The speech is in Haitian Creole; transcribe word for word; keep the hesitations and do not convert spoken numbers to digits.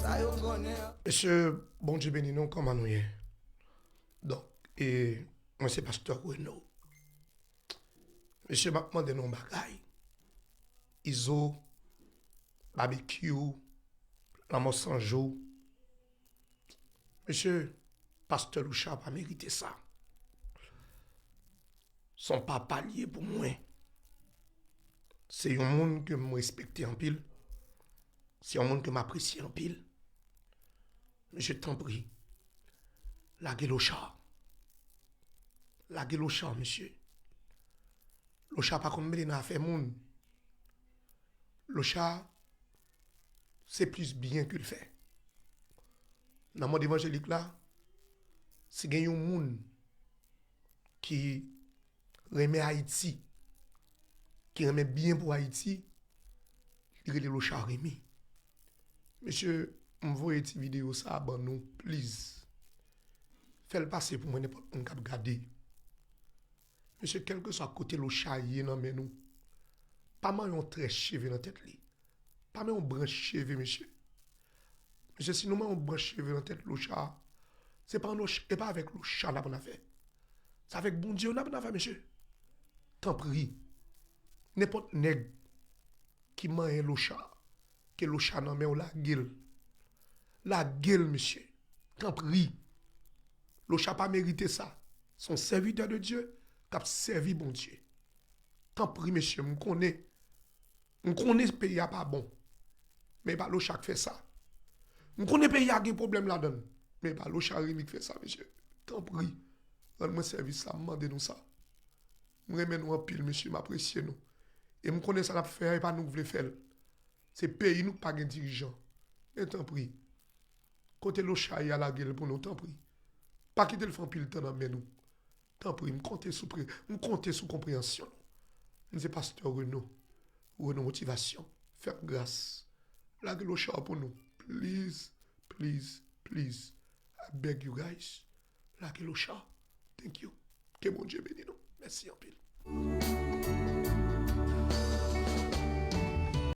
Sa yo konnen. Mesye, Bondye beni nou, kòman nou ye? Donk, e, mwen se pastè Reno. Mesye, m ap mande nou yon bagay. Izo, Babekyou, Lanmò San Jou. Mesye, pastè Lochard pa merite sa. Se yon papa li ye pou mwen. Se yon moun ke m respekte anpil. Se yon moun ke m apresye anpil. Mesye, tanpri, lage Lochard. Lage Lochard, mesye. Lochard pa konn mele nan afè moun. Lochard, se plis byen ke l fè. Nan mond evanjelik la, si gen yon moun ki renmen Ayiti, ki renmen byen pou Ayiti, li rele Lochard Remy. Mesye, m voye ti videyo sa a ban nou, please. Fè l pase pou mwen, nenpòt moun k ap gade. Mesye, kèlkeswa kote Lochard ye nan men nou, pa manyen yon trè cheve nan tèt li. Pa manyen yon branch cheve, mesye. Mesye, si nou manyen yon branch cheve nan tèt Lochard, se pa, e pa avèk Lochard n ap annafè. Se avèk Bondye n ap annafè, mesye. Tanpri. Nenpòt nèg ki manyen Lochard, ke Lochard nan men w, lage l. Lage l, mesye. Tanpri. Lochard pa merite sa. Se yon sèvitè de Dye k ap sèvi Bondye. Tanpri, mesye, m konnen. M konnen peyi a pa bon. Men e pa Lochard k fè sa. M konnen peyi a gen pwoblèm ladan l. Men e pa Lochard Remy k fè sa, mesye. Tanpri. Rann mwen sèvis la, m mande nou sa. M renmen nou anpil, mesye, m apresye nou. E m konnen sa n ap fè a, e pa nou k vle fè l. Se peyi nou k pa gen dirijan. Men tanpri, kote Lochard ye a, lage l pou nou, tanpri. Pa kite l fè anpil tan nan men nou. Tanpri, m konte sou pre, m konte sou konpreyansyon nou. M se pastè Reno, Reno Motivasyon. Fè m gras. Lage Lochard pou nou. Please, please, please. I beg you guys. Lage Lochard. Thank you. Ke Bondye beni nou. Mèsi anpil.